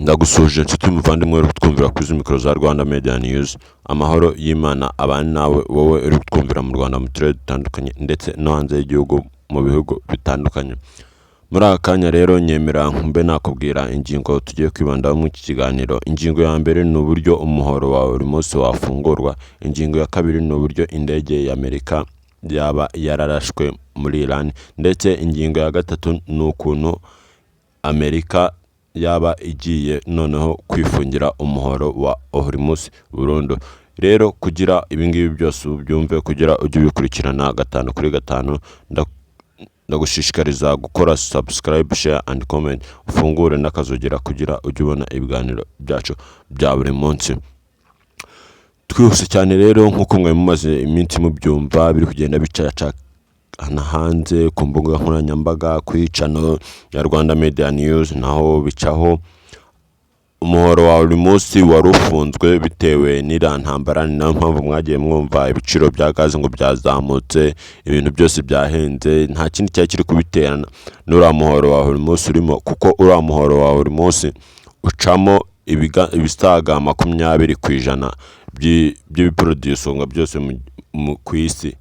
Ndagusuhuje inshuti muvandimwe uri kutwumvira kuri izi mikoro za Rwanda Media News. Amahoro y'Imana abane nawe, wowe uri kutwumvira mu Rwanda, mu turere dutandukanye, ndetse no hanze y'igihugu mu bihugu bitandukanye. Muri aka kanya rero nyemera mbe nakubwira ingingo tugiye kwibandaho muri iki kiganiro. Ingingo ya mbere ni uburyo umuhoro wa Hormuz wafungurwa. Ingingo ya kabiri ni uburyo indege y'Amerika yaba yararashwe muri Iran, ndetse ingingo ya gatatu ni ukuntu Amerika yaba igiye noneho kwifungira umuhoro wa Hormuz burundu. Rero kugira ibingibi byose ubyumve, kugira ujye ubikurikirana gatanu kuri gatanu, ndagushishikariza gukora subscribe, share and comment, ufungure n'akazogera kugira ujye ubona ibiganiro byacu bya buri munsi. Twihuse cyane rero, nk'uko mwari mumaze iminsi mubyumva biri kugenda bicacana hanze ku mbuga nkoranyambaga, kuri channel ya Rwanda Media News naho bicaho. Umuhoro wa Hormuz wari ufunzwe bitewe n'iriya ntambara. Ni nayo mpamvu mwagiye mwumva ibiciro bya gaze ngo byazamutse, ibintu byose byahenze. Nta kindi cyari kiri kubitera n'uriya muhoro wa Hormuz urimo, kuko uriya muhoro wa Hormuz ucamo ibisaga 20% by'ibiproducingwa byose ku isi.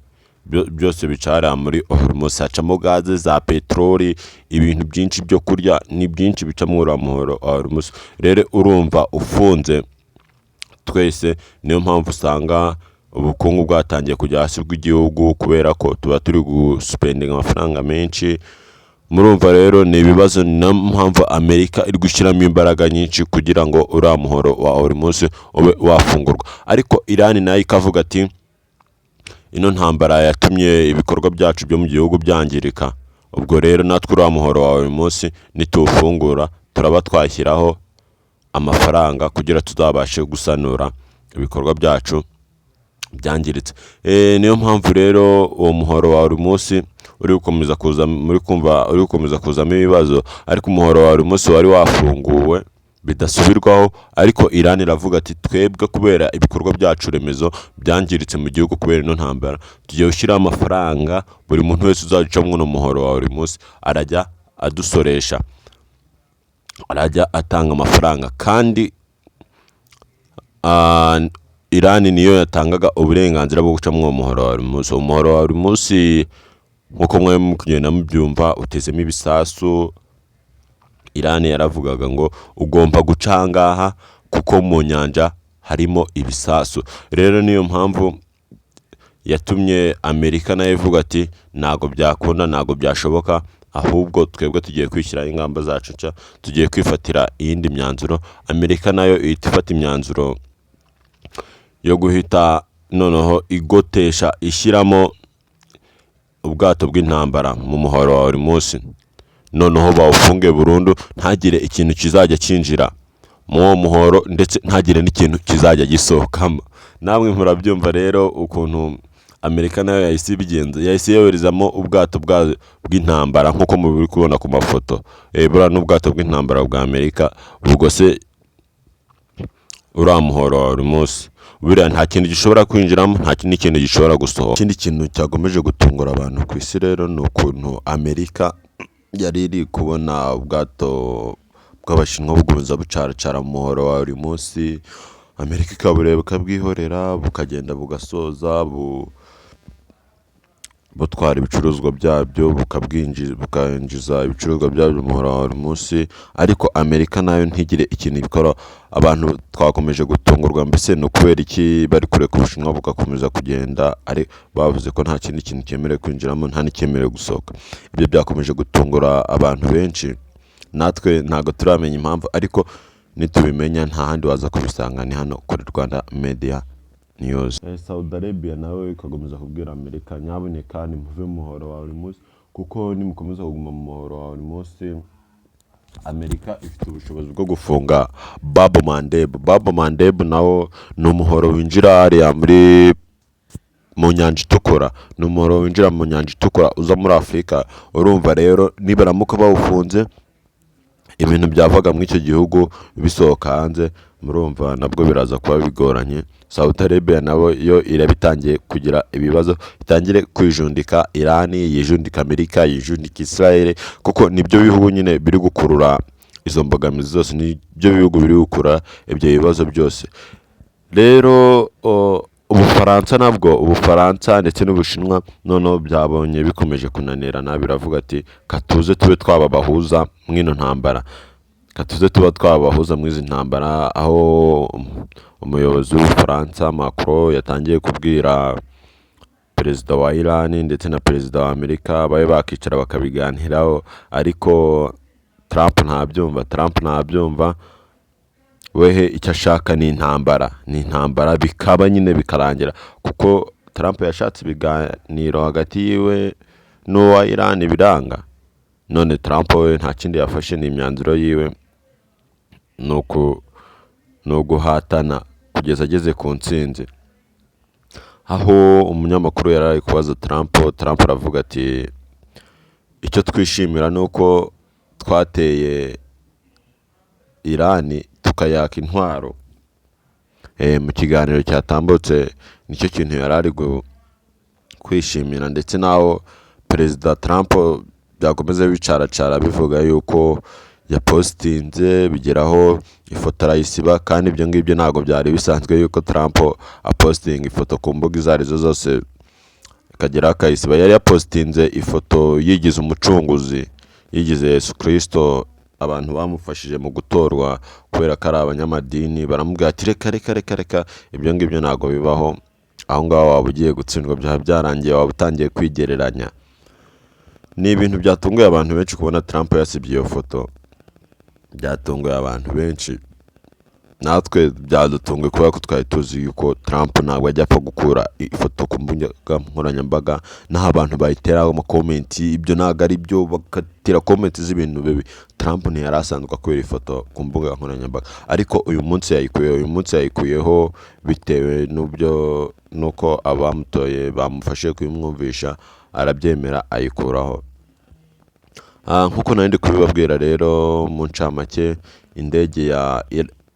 Byose bica hariya muri Hormuz. Hacamo gaze za peteroli, ibintu byinshi byo kurya, ni byinshi bica muri uriya muhoro wa Hormuz. Rero urumva ufunze twese, niyo mpamvu usanga ubukungu bwatangiye kujya hasi bw'igihugu, kubera ko tuba turi guspendinga amafaranga menshi. Murumva rero ni ibibazo. Ni nayo mpamvu Amerika iri gushyiramo imbaraga nyinshi kugira ngo uriya muhoro wa Hormuz ube wafungurwa. Ariko Iran nayo ikavuga ati: "Ino ntambara yatumye ibikorwa byacu byo mu gihugu byangirika. Ubwo rero natwe uriya muhoro wa Hormuz nituwufungura, turaba twashyiraho amafaranga kugira tuzabashe gusanura ibikorwa byacu byangiritse." Niyo mpamvu rero uwo muhoro wa Hormuz uri gukomeza kuza, muri kumva uri gukomeza kuzamo ibibazo. Ariko umuhoro wa Hormuz wari wafunguwe bidasubirwaho, ariko Iran iravuga ati: "Twebwe kubera ibikorwa byacu remezo byangiritse mu gihugu kubera ino ntambara, tugiye gushyiraho amafaranga. Buri muntu wese uzajya uca muri uno muhoro wa Hormuz arajya adusoresha, arajya atanga amafaranga." Kandi Iran niyo yatangaga uburenganzira bwo guca muri uwo muhoro wa Hormuz. Umuhoro wa Hormuz, nk'uko mwe muri kugenda mubyumva, utezemo ibisasu. Iran yaravugaga ngo ugomba guca aha ngaha kuko mu nyanja harimo ibisasu. Rero niyo mpamvu yatumye Amerika nayo ivuga ati: "Ntabwo byakunda, ntabwo byashoboka, ahubwo twebwe tugiye kwishyiraho ingamba zacu nshya, tugiye kwifatira iyindi myanzuro." Amerika nayo ihita ifata imyanzuro yo guhita noneho igotesha, ishyiramo ubwato bw'intambara mu muhoro wa Hormuz, noneho bawufunge burundu, ntagire ikintu kizajya cyinjira mu uwo muhoro, ndetse ntagire n'ikintu kizajya gisohokamo. Namwe murabyumva rero ukuntu Amerika nayo yahise ibigenza. Yahise yoherezamo ubwato bw'intambara nk'uko mubiri kubona ku mafoto. Buriya n'ubwato bw'intambara bwa Amerika bugose uriya muhoro wa Hormuz. Buriya nta kintu gishobora kwinjiramo, nta kindi kintu gishobora gusohoka. Ikindi kintu cyakomeje gutungura abantu ku isi rero ni ukuntu Amerika yari iri kubona ubwato bw'Abashinwa bugumiza bucaracara mu muhoro wa Hormuz, Amerika ikabureba ikabwihorera, bukagenda bugasoza butwara ibicuruzwa byabyo, bukinjiza ibicuruzwa byabyo mu muhora wa Hormuz, ariko Amerika nayo ntigire ikintu ikora. Abantu twakomeje gutungurwa, mbese ni ukubera iki bari kureka Ubushinwa bugakomeza kugenda, ari bavuze ko nta kindi kintu cyemerewe kwinjiramo, nta n'icyemerewe gusohoka? Ibyo byakomeje gutungura abantu benshi. Natwe ntabwo turamenya impamvu, ariko nitubimenya nta handi waza kubisanga, ni hano kuri Rwanda Media News. Saudi Arabia nawe ikakomeza kubwira Amerika: "Nyabuneka nimuve mu muhoro wa Hormuz, kuko nimukomeza kuguma mu muhoro wa Hormuz, Amerika ifite ubushobozi bwo gufunga Bab Mandeb." Bab Mandeb nawo ni umuhoro winjira hariya mu nyanja itukura, ni umuhoro winjira mu nyanja itukura uza muri Afurika. Urumva rero nibaramuka bawufunze, ibintu byavaga muri icyo gihugu bisohoka hanze, murumva nabwo biraza kuba bigoranye. Saudi Arabia nabo yo irabitangiye kugira ibibazo, itangire kwijundika Iran, yijundika Amerika, yijundika Israel, kuko nibyo bihugu nyine biri gukurura. Izo mbogamizi zose nibyo bihugu biri gukura ibyo bibazo byose. Rero Ubufaransa nabwo, Ubufaransa ndetse n'Ubushinwa noneho byabonye bikomeje kunanirana, biravuga ati: "Katuze tube twababahuza mw'ino ntambara, katuze tuba twabahuza muri izi ntambara." Aho umuyobozi w'Ubufaransa Macron yatangiye kubwira perezida wa Iran ndetse na perezida wa Amerika babe bakicara bakabiganiraho, ariko Trump ntabyumva. Trump ntabyumva wehe, icyo ashaka ni intambara, ni intambara, bikaba nyine bikarangira, kuko Trump yashatse ibiganiro hagati yiwe n'uwa Iran biranga. None Trump we nta kindi yafashe, ni imyanzuro yiwe ni uguhatana kugeza ageze ku ntsinzi. Aho umunyamakuru yari ari kubaza Trump, Trump aravuga ati: "Icyo twishimira ni uko twateye Irani tukayaka intwaro." Mu kiganiro cyatambutse nicyo kintu yari ari kwishimira, ndetse n'aho perezida Trump byakomeza bicaracara bivuga yuko yapositinze, bigeraho ifoto arayisiba, kandi ibyo ngibyo ntabwo byari bisanzwe yuko Trump apositinga ifoto ku mbuga izo arizo zose akageraho akayisiba. Yari yapositinze ifoto yigize umucunguzi, yigize Yesu Kirisito. Abantu bamufashije mu gutorwa kubera ko ari abanyamadini baramubwira ati: "Reka, reka, reka, reka, ibyo ngibyo ntabwo bibaho. Aho ngaho waba ugiye gutsindwa, byaba byarangiye, waba utangiye kwigereranya." Ni ibintu byatunguye abantu benshi kubona Trump yasibye iyo foto, byatunguye abantu benshi, natwe byadutunguye kubera ko twari tuzi yuko Trump ntabwo ajya apfa gukura ifoto ku mbuga nkoranyambaga, naho abantu bayiteraho amakomenti, ibyo ntabwo ari byo, bagatera comment z'ibintu bibi. Trump ntiyari asanzwe akura ifoto ku mbuga nkoranyambaga, ariko uyu munsi yayikuyeho. Uyu munsi yayikuyeho bitewe n'ubyo nuko abamutoye bamufashe kuyimwumvisha, arabyemera ayikuraho. Nk'uko nari ndi kubibabwira rero mu ncamake, indege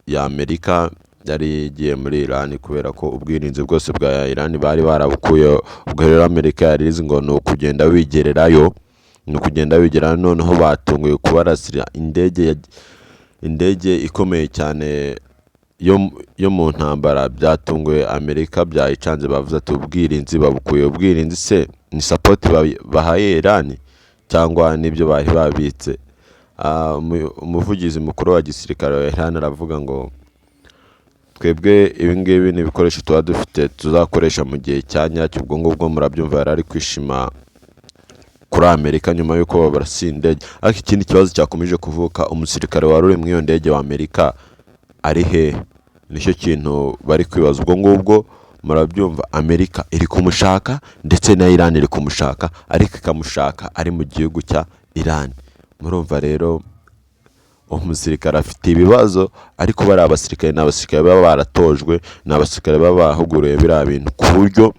ya Amerika yari igiye muri Iran, kubera ko ubwirinzi bwose bwa Iran bari barabukuyeho. Ubwo rero Amerika yari izi ngo ni ukugenda wigererayo, ni ukugenda wigerayo. Noneho batunguye kubarasira indege ikomeye cyane yo mu ntambara. Byatunguye Amerika, byayicanze, bavuze ati: "Ubwirinzi babukuye." Ubwirinzi se ni support bahaye Iran cyangwa n'ibyo bari babitse? Umuvugizi mukuru wa gisirikare wa Iran aravuga ngo: "Twebwe ibi ngibi ni ibikoresho tuba dufite tuzakoresha mu gihe cya nyacyo." Ubwo ngubwo murabyumva, yari ari kwishima kuri Amerika nyuma y'uko babarasiye indege. Ariko ikindi kibazo cyakomeje kuvuka, umusirikare wari uri muri iyo ndege wa Amerika ari hehe? Nicyo kintu bari kwibaza. Ubwo ngubwo murabyumva, Amerika iri kumushaka ndetse na Iran iri kumushaka, ariko ikamushaka ari mu gihugu cya Iran. Murumva rero umusirikare afite ibibazo, ariko bariya abasirikare ni abasirikare baba baratojwe, ni abasirikare baba barahuguriwe biriya bintu, ku buryo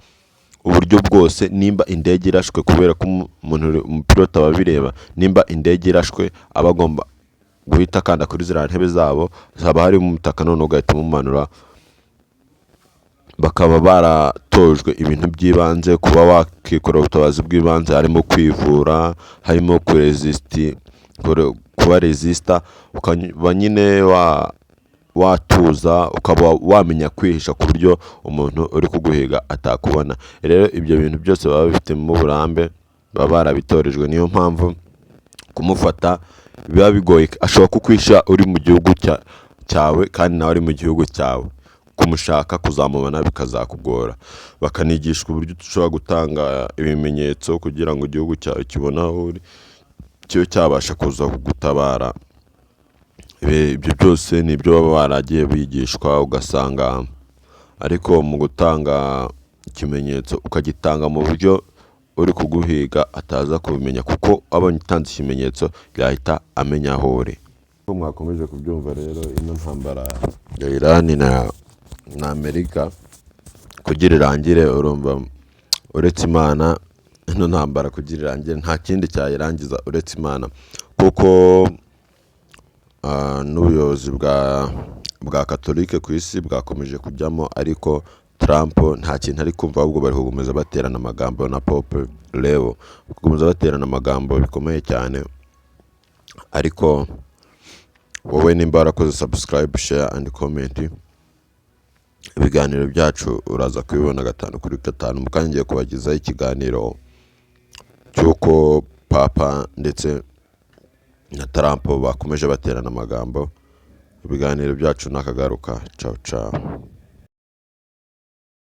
uburyo bwose nimba indege irashwe, kubera ko umuntu umupilote aba abireba, nimba indege irashwe aba agomba guhita akanda kuri ziriya ntebe zabo, haba harimo umutaka, noneho ugahita umumanura. Bakaba baratojwe ibintu by'ibanze, kuba wakikorera ubutabazi bw'ibanze, harimo kwivura, harimo kuba resistor, ukaba nyine watuza, ukaba wamenya kwihisha ku buryo umuntu uri kuguhiga atakubona. Rero ibyo bintu byose baba babifitemo uburambe, baba barabitorejwe, niyo mpamvu kumufata biba bigoye. Ashobora kukwisha uri mu gihugu cyawe kandi nawe ari mu gihugu cyawe, kumushaka kuzamubona bikazakugora. Bakanigishwa uburyo ushobora gutanga ibimenyetso kugira ngo igihugu cyawe kibone aho uri, kibe cyabasha kuza kugutabara. Ibyo byose ni ibyo baba baragiye bigishwa, ugasanga ariko mu gutanga ikimenyetso ukagitanga mu buryo uri kuguhiga ataza kubimenya, kuko abonye utanze ikimenyetso yahita amenya aho uri. Uko mwakomeje kubyumva rero, ino ntambara ya Iran na Amerika kugira irangire, urumva uretse Imana, ino ntambara kugira irangire nta kindi cyayirangiza uretse Imana, kuko n'ubuyobozi bwa Katolike ku isi bwakomeje kujyamo, ariko Trump nta kintu ari kumva, ahubwo bari gukomeza baterana amagambo na Pope Leo, gukomeza baterana amagambo bikomeye cyane, ariko Wowe nimba warakoze subscribe, share and comment, ibiganiro byacu uraza kubibona gatanu kuri gatanu. Mukanya ngiye kubagezaho ikiganiro cy'uko Papa ndetse na Trump bakomeje baterana amagambo. Ibiganiro byacu nakagaruka. Ciao ciao.